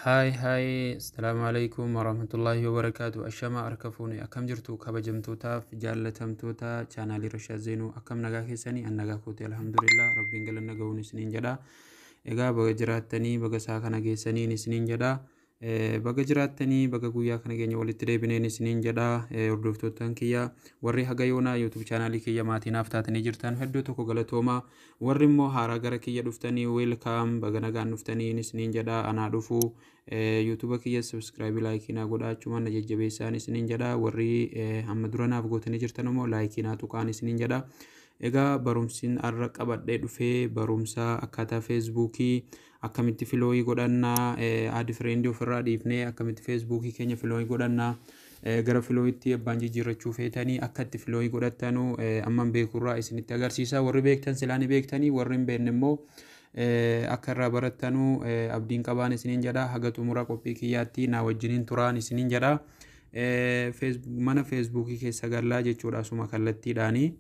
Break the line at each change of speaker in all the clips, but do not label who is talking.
Hi hi, Assalamu alaikum warahmatullahi wabarakatuh. Ashama harka fuune, akkam jirtu kabajamtootaaf jaallatamtoota chaanaalii Rashaad Zeenuu? Akkam nagaa keessanii? An nagaa kooti, alhamdulillah, rabbiin galanna ga'uun isiniin jedha. Egaa baga jiraattanii, baga isaa kana geessaniin isiniin jedha. Baga jiraattanii, baga guyyaa kana keenya walitti deebineen isiniin jedha. Hordoftoottan kiyya warri haga yoonaa YouTube chaanaalii kiyya maatii naaf taatanii jirtan, hedduu tokko galatoomaa. Warri immoo haaraa gara kiyya dhuftanii, welcome, baga nagaan dhuftanii isiniin jedha. Anaa dhufuu. YouTube kiyya subscribe, like naa godhaa, achumaan na jajjabeessaan isiniin jedha. Warri amma dura naaf gootanii jirtan immoo like naa tuqaan isiniin jedha. Egaa barumsin har'a qabadhee dhufee barumsa akkaataa Feesbuukii akkamitti follow godhannaa, add friend ofirraa dhiifnee akkamitti Feesbuukii keenya follow godhannaa, gara followitti abbaan jijjiirrachuu feetanii akka itti follow godhattanuu amman beekurraa isinitti agarsiisa. Warri beektan silaa ni beektanii, warri hin beekne immoo akka irraa barattanuu abdiin qabaan isiniin jedha. Haga xumura qophii kiyyaatti naa wajjiniin turaan isiniin jedha. Mana Feesbuukii keessa gallaa jechuudha asuma kallattiidhaanii.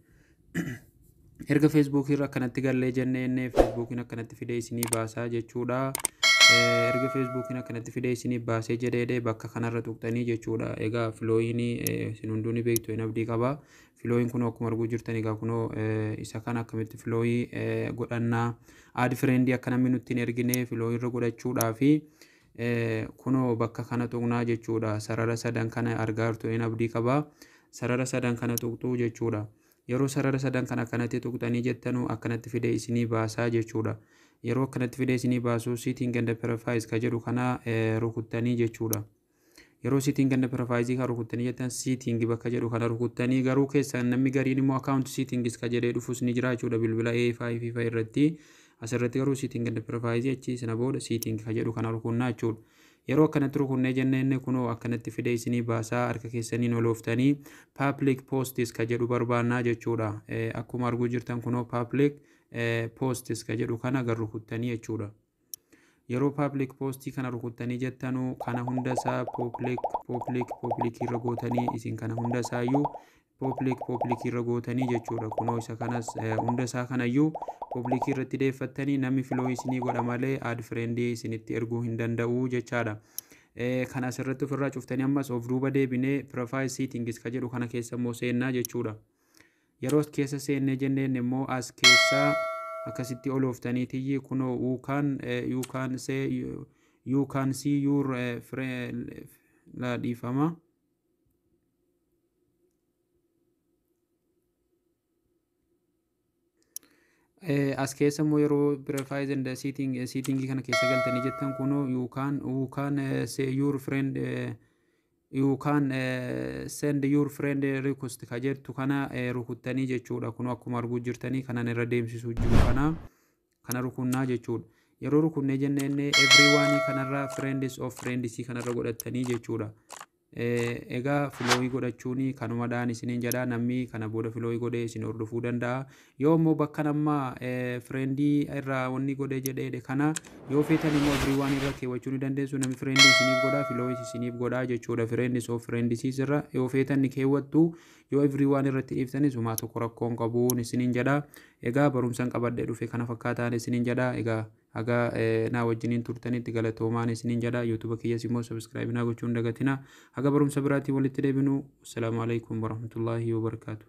Erga Feesbuukii irra akkanatti gallee jennee, Feesbuukiin akkanatti fidee isinii baasaa jechuudha. Erga Feesbuukiin akkanatti fidee isinii baasee jedhee, bakka kanarra tuqxanii jechuudha. Egaa followiin isin hunduu ni beektu hin abdii qaba. Followiin kun akkuma arguu jirtan, egaa kunoo isa kana akkamitti follow godhannaa, add friend akka namni nutti hin ergine follow irra godhachuudhaa fi kunoo bakka kana tuqnaa jechuudha. Sarara sadan kana argaa jirtu hin abdii qaba. Sarara sadan kana tuqxuu jechuudha. Yeroo sarara sadan kana akkanatti tuqxanii jettanuu, akkanatti fidee isinii baasaa jechuudha. Yeroo akkanatti fidee isinii baasuu, setting and privacy ka jedhu kana rukuttanii jechuudha. Yeroo setting and privacy kan rukuttanii jettan, setting bakka jedhu kana rukuttanii, garuu keessan namni gariin immoo account settings ka jedhee dhufus ni jira jechuudha bilbila A5 fa'a irratti. Asirratti garuu setting and privacy, achi sana booda setting ka jedhu kana rukunnaa jechuudha. Yeroo akkanatti rukunnee jennee, kunoo akkanatti fidee isinii baasaa. Harka keessaniin olooftanii public posts ka jedhu barbaannaa jechuudha. Akkuma arguu jirtan, kunoo public posts ka jedhu kana gar rukuttanii jechuudha. Yeroo public postii kana rukuttanii jettanuu, kana hundasaa public, public, public irra gootanii, isin kana hundasaayyuu public, public irra gootanii jechuudha. Kunoo isa kanas hundasaa kanayyuu public irratti deeffattanii, namni follow isinii godha malee add friend isinitti erguu hin danda'u jechaadha. Kana asirratti ofirraa cuftanii, ammas of duuba deebinee profile settings ka jedhu kana keessa immoo seennaa jechuudha. Yeroo keessa seennee jenneen immoo, as keessa akkasitti olooftanii tiyyi kunoo you can say you can see your friend la dhiifama. As keessa immoo yeroo profile and setting kana keessa galtanii jettan, kunoo you can say your friend, you can send your friend request ka jettu kana rukuttanii jechuudha. Kunoo akkuma arguu jirtanii, kanan irra deemsisuu jiru kana rukunnaa jechuudha. Yeroo rukunnee jenneen, everyone kanarra friends of friends kanarra godhattanii jechuudha. Egaa follow godhachuun kanumadhaan isiniin jedha. Namni kana booda follow godhee isin hordofuu danda'a. Yoo immoo bakka nama friend irraa wanni godhee jedhee kana yoo feetan immoo everyone irra keewwachuu ni dandeessu. Namni friend isiniif godha, follow isiniif godha jechuudha. Friends of friends irra yoo feetan ni keewwattu, yoo everyone irratti dhiiftanis homaa tokko rakkoon qabuun isiniin jedha. Egaa barumsaan qabadhee dhufe kana fakkaataan isiniin jedha. Egaa haga naa wajjiniin turtanitti galatoomaan isiniin jedha. YouTube kiyyas immoo subscribe naa gochuu hin dagatina. Haga barumsa biraatiin walitti deebinu, assalaamu alaikum warahmatullaahi wabarakaatu.